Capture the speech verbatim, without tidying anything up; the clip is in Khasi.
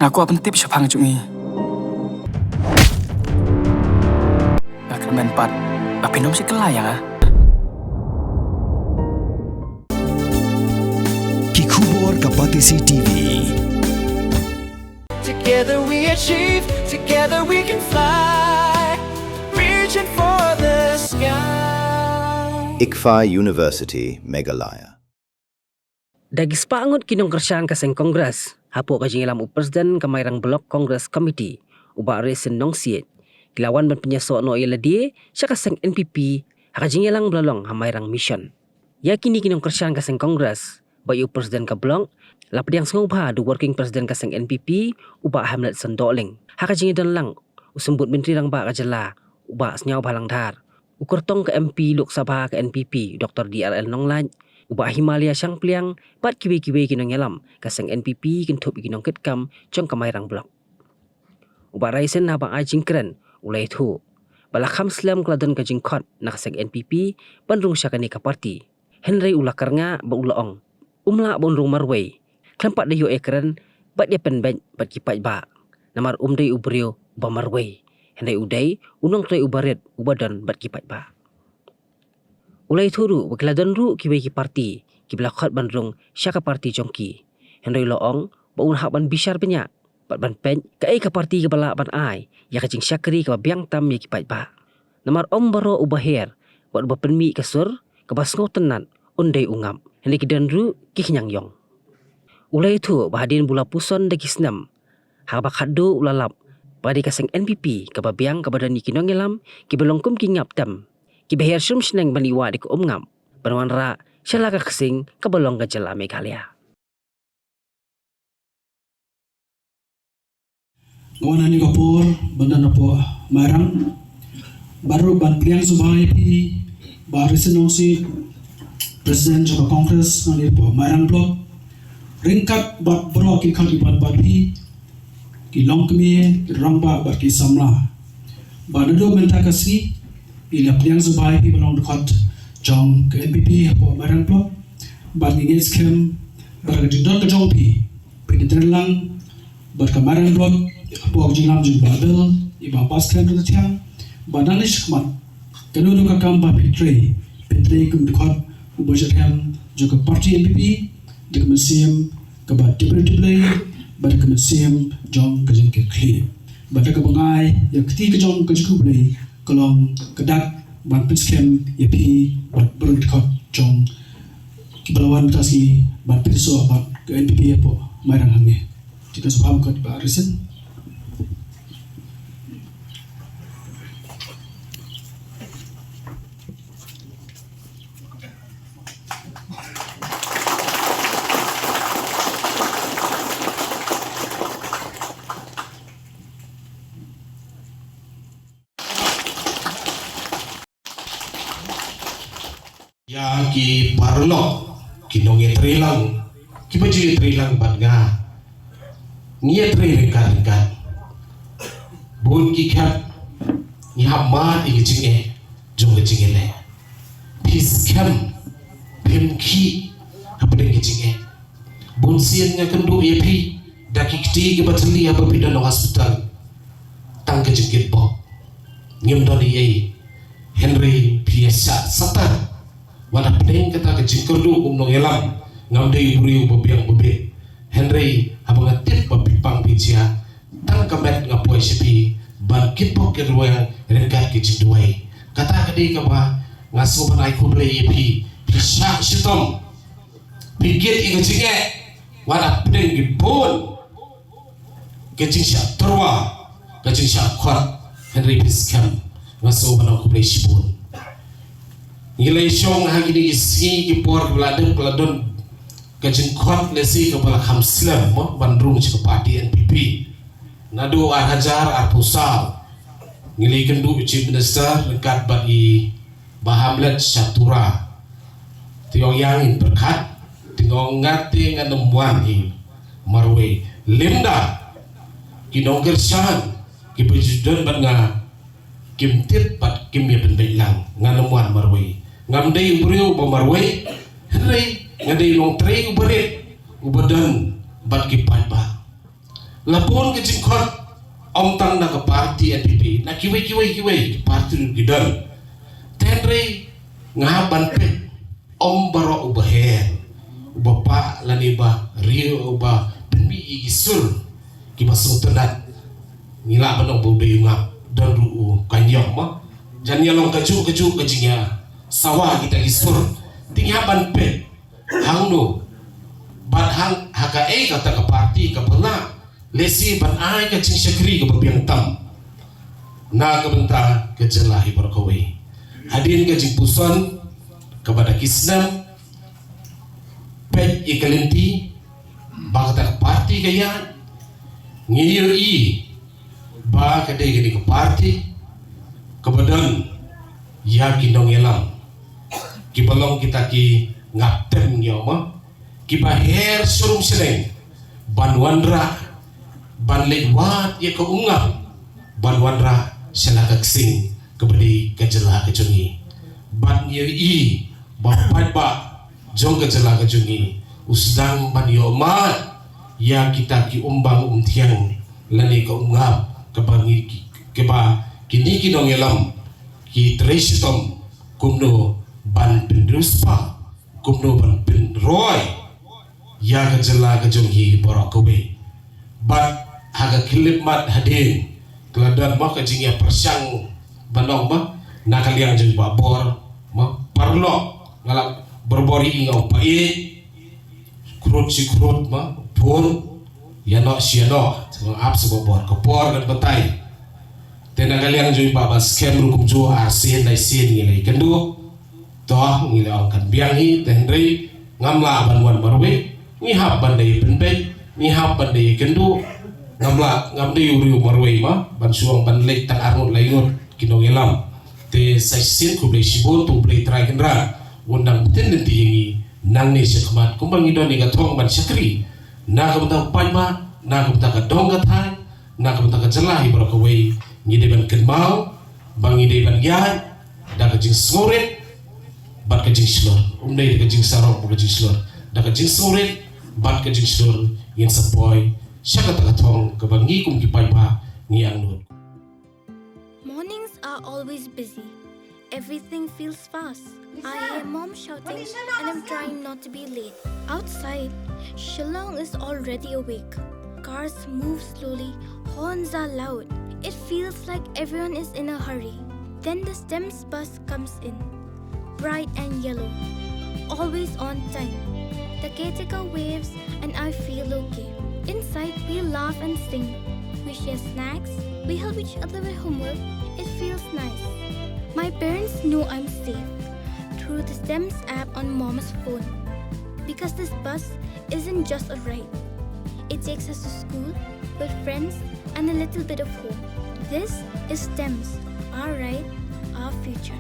Nga kwah pyntip shaphang jong i. Nga kyrmen pat ba phin ym shim kylla ïa nga. Ki khubor ka Batesi T V. Together we achieve, together we can fly, reaching for the sky. ICFAI University, Meghalaya. Da ki spah ngut ki nongkyrshan ka seng Congress, hapoh ka jingïalam u President ka Mairang Block Congress Committee, u Bah Raisin Nongsiej, ki la wan ban pynïasoh noh ïa lade sha ka seng N P P, ha ka jingïalang ba la long ha Mairang Mission. Ïa kine ki nongkyrshan ka seng Congress, bad ïa u President ka Block, la pdiang sngewbha da u Working President ka seng N P P, u Bah Hamletson Dohling. Ha ka jingïadon lang u Symbud Myntri Rangbah ka jylla, u Bah Sniawbhalang Dhar, u kyrtong ka M P Lok Sabha ka N P P, Doktor D R L Nonglait, u Bah Himalaya Shangpliang, bad kiwei kiwei ki nongïalam ka seng N P P, kynthup ïa ki nongkitkam jong ka Mairang Block. U Bah Raisin haba ai jingkren, u la ïathuh ba la kham slem ka la don ka jingkhot na ka seng N P P ban rung sha kane ka party. Hynrei u la kyrngah bad u la ong, um lah ban rung marwei, khlem pat da ïoh ïakren bad ïapynbeit bad ki paidbah. Namar um dei u briew uba marwei, hynrei u dei u nongtrei uba rit uba don bad ki paidbah. U la ïathuh ruh ba ki la don ruh kiwei ki party kiba la khot ban rung sha ka party jong ki. Hynrei u la ong ba un hap ban bishar bniah bad ban peit kaei ka party kaba lah ban ai ïa ka jingshakri kaba biang tam ïa ki paidbah. Namar ym baroh uba her bad uba pynmih ka sur kaba sngewtynnat un dei u ngap, hynrei ki don ruh ki khñiang ïong. U la ïathuh ba hadien ba u la puson da ki snem, haba khatduh u la lap ba dei ka seng N P P kaba biang kaba don ïa ki nongïalam kiba long kum ki ngap tem, kiba her shrum shneng ban ïa wad ïa ka umngap ban wanrah sha la ka ksing kaba long ka jylla Meghalaya. Nga wan ha kane ka por ban don hapoh Mairang, bad ruh ban pdiang sngewbha ïa phi Bah Raisin Nongsiej, President jong ka Congress na kane hapoh Mairang Block, ryngkat bad baroh ki khadduh bad bad phi, ki longkmie, ki rangbah bad ki samla. Bad naduh mynta ka sngi, ngi la pdiang sngewbha ïa phi ban long dkhot jong ka N P P hapoh Mairang Block. Bad ngi ngeit skhem ba da ka jingdon ka jong phi, phin ïatreilang bad ka Mairang Block hapoh ka jingïalam jong u Bah Bill, i Bah Baskren Ryntathiang. Bad nangne shakhmat, kano kano ka kam ba phi trei, phin trei kum u dkhot uba ju trei jong ka party N P P, da ka mynsiem kaba tip briew tip Blei, bad da ka mynsiem jong ka jingkitkhlieh. Bad da kaba nga ai ïa ka kti ka jong ka jong U Blei, ka long ka dak ban pynskhem ïa phi bad baroh ki dkhot jong kiba la wan mynta ka sngi ban pynsoh bad ka N P P hapoh Mairang hangne. Te ka sngewbha mut Bah Raisin. Ïa ki paralok, ki nongïatreilang, kiba ju ïatreilang bad nga. Ngi ïatrei ryngkat ryngkat. Bun ki khep ngi hap mad ïa ka jingeh jong ka jingïaleh. Phi skhem, phim khih hapdeng ka jingeh. Bun sien nga kynduh ïa phi da ki kti kiba thylli haba phi don ha hospital. Tang ka jingkitbok, ngim don ei ei. Hynrei phi ïa shah satar. Wat hapdeng kata ka jingkyrduh kum nongïalam, ngam dei u briew ba biang ba bieit. Hynrei haba nga tip ba phi pang phi jia, tang ka met nga poi sha phi ban kitbok kitrwiang ryngkat ki jingduwai. Kata ka dei kaba nga sngewbha ban ai khublei ïa phi. Phi shah shitom. Phi kit ïa ka jingeh, wat hapdeng ki bun ka jingshah tyrwa, ka jingshah khot, hynrei phi skhem. Nga sngewbha ban ong khublei shibun. Ngi la ïashong ha kine ki sngi ki por kiba la dep, ka la don ka jingkhot lehse kaba la kham slem mo ban rung sha ka party N P P. Naduh ar hajar arphew saw ngi la ïakynduh u Chief Minister ryngkat bad i Bah Hamlet sha Tura. Te ong ïa ngin pyrkhat, te nga ong nga te ngan ym wan hi marwei. Lymda ki nongkyrshan kiba ju don bad nga kim tip bad kim ïa pynbeit lang, ngan ym wan marwei. Ngam dei u briew ba marwei, hynrei nga dei u nongtrei uba rit, uba don bad ki paidbah. La bun ka jingkhot, ym tang na ka party N P P, na kiwei kiwei kiwei ki party ruh ki don. Te hynrei nga hap ban peit, ym baroh uba her, uba pah lane ba riew, uba pynmih ïa ki sur kiba sngewtynnat. Ngi lah ban ong ba u dei u ngap, don ruh u kynjoh ma. Jan ïa long kajuh kajuh ka jingïasawa kita ki sur. Te ngi hap ban peit hangno bad hang ha kaei kata ka party kaba lah lehse ban ai ka jingshakri kaba biang tam na ka bynta ka jylla hi baroh kawei. Hadien ka jingpuson kaba da ki snem, peit ïa ka lynti ba kata ka party ka ïaid, ngi ïohi ba ka dei kane ka party kaba don ïa ki nongïalam kiba long kita ki ngap tem, ngi ong ma, kiba her sharum shaneng ban wanrah, ban leit wad ïa ka umngap, ban wanrah sha la ka ksing kaba dei ka jylla ka jong ngi. Bad ngi ïohi ba u paidbah jong ka jylla ka jong ngi u sdang ban ïohmad ïa kita ki umbang umthiang lane ka umngap kaba ngi, kaba kine ki nongïalam ki trei shitom kumno ban pynriewspah, kumno ban pynroi ïa ka jylla ka jong ngi baroh kawei. Bad ha ka khyllipmat hadien ka la don ma ka jingïapyrshang ban ong ma na ka liang jong i Bah Bor ma, paralok, nga la borbor ïa i, nga ong pait, khrud shi khrud ma, phone, ïa noh shi ïa noh, nga ap sa Bah Bor, ka por kan batai. Te na ka liang jong i Bah, ban skhem ruh kumjuh, arsien laisien ngi la ïakynduh. To, ngi la ong kan biang hi, te hynrei ngam lah ban wan marwei, ngi hap ban da ïapynbeit, ngi hap ban da ïakynduh. Ngam lah, ngam dei u riew marwei ma ban shu ong ban leit tang arngut laingut ki nongïalam. Te sa shisien khublei shibun, to U Blei Trai Kynrad un dang pynlynti ïa ngi nangne shakhmat kumba ngi don ïa ka thong ban shakri na ka bynta u paidbah, na ka bynta ka dong ka thaiñ, na ka bynta ka jylla hi baroh kawei. Ngi dei ban kynmaw ba ngi dei ban ïaid da ka jingsngewrit bad ka jingshlur. Um dei da ka jingsarong bad ka jingshlur, da ka jingsngewrit bad ka jingshlur ngin sa poi sha kata ka thong kaba ngi kum ki paidbah ngi angnud. Mornings are always busy. Everything feels fast. I hear mom shouting and I'm trying not to be late. Outside, Shillong is already awake. Cars move slowly, horns are loud. It feels like everyone is in a hurry. Then the STEMS bus comes in. Bright and yellow. Always on time. The caretaker waves and I feel okay. Inside, we laugh and sing. We share snacks. We help each other with homework. It feels nice. My parents know I'm safe through the STEMS app on mom's phone. Because this bus isn't just a ride, it takes us to school, with friends, and a little bit of home. This is STEMS, our ride, our future.